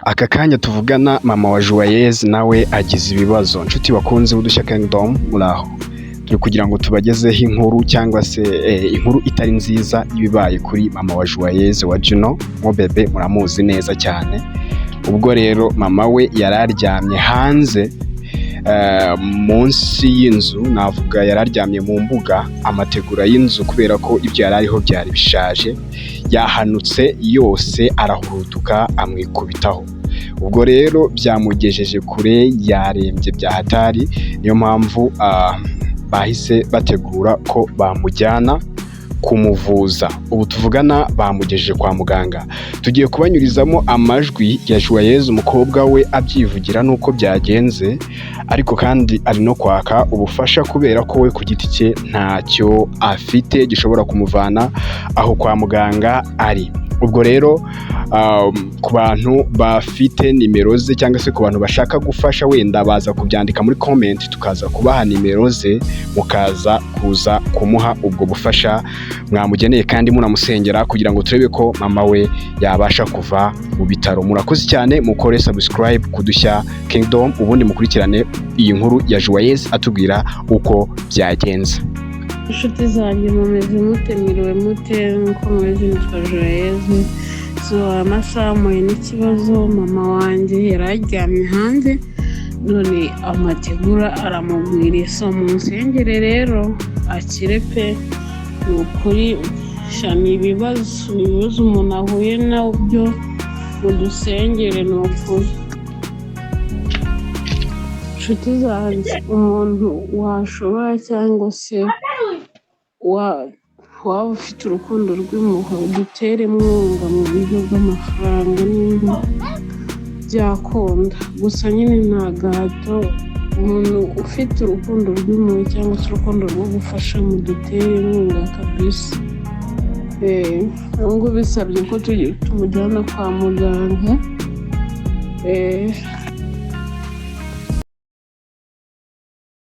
Aka kanya tuvugana, mama wa Joyeuse nawe agize ibibazo. Nshuti bakunze b'Udushya Kingdom, muraho? Turi kugira ngo tubagezeho inkuru cyangwa se inkuru itari nziza y'ibibaye kuri mama wa Joyeuse wa Juno Mobebe, muramuzi neza cyane. Ubwo rero mama we yari aryamye hanze munsi y'inzu, navuga yari aryamye mu mbuga, amategura y'inzu, kubera ko ibyo yari ariho byari bishaje, yahanutse yose arahurutuka amwikubitaho. Ubwo rero byamugejeje kure, yarembye bya hatari. Niyo mpamvu bahise bategura ko bamujyana kumuvuza. Ubu tuvugana bamugejeje kwa muganga. Tugiye kubanyurizamo amajwi ya Joyeuse, umukobwa we, abyivugira n'uko byagenze, ariko kandi ari no kwaka ubufasha kubera ko we ku giti cye ntacyo afite gishobora kumuvana aho kwa muganga ari. Ubwo rero ku bantu bafite nimero ze cyangwa se ku bantu bashaka gufasha, wenda baza kubyandika muri comment, tukaza kubaha nimero ze, mukaza kuza kumuha ubwo bufasha mwamugeneye kandi munamusengera kugira ngo turebe ko mama we yabasha kuva mu bitaro. Murakoze cyane, mukore subscribe ku Dushya Kingdom, ubundi mukurikirane iyi nkuru ya Joyeuse atubwira uko byagenze. Inshuti zanjye, mumeze mute? Mwiriwe mute? Nk'uko mubizi, nitwa Joyeuse. So amasaha muhuye n'ikibazo, mama wanjye yari aryamye hanze none amategura aramugwiriye. So munsengere rero akire pe. Ni ukuri sha, ni ibibazo, ni ibibazo umuntu ahuye nabyo. Mudusengere, ni ukuri. Inshuti zanjye, umuntu washobora cyangwa se waba ufite urukundo rw'impuhwe, udutere inkunga mu buryo bw'amafaranga nimba byakunda. Gusa nyine nta gahato, umuntu ufite urukundo rw'impuhwe cyangwa se urukundo rwo gufasha, mudutere inkunga kabisa. Ubu ngubu bisabye ko tumujyana kwa muganga.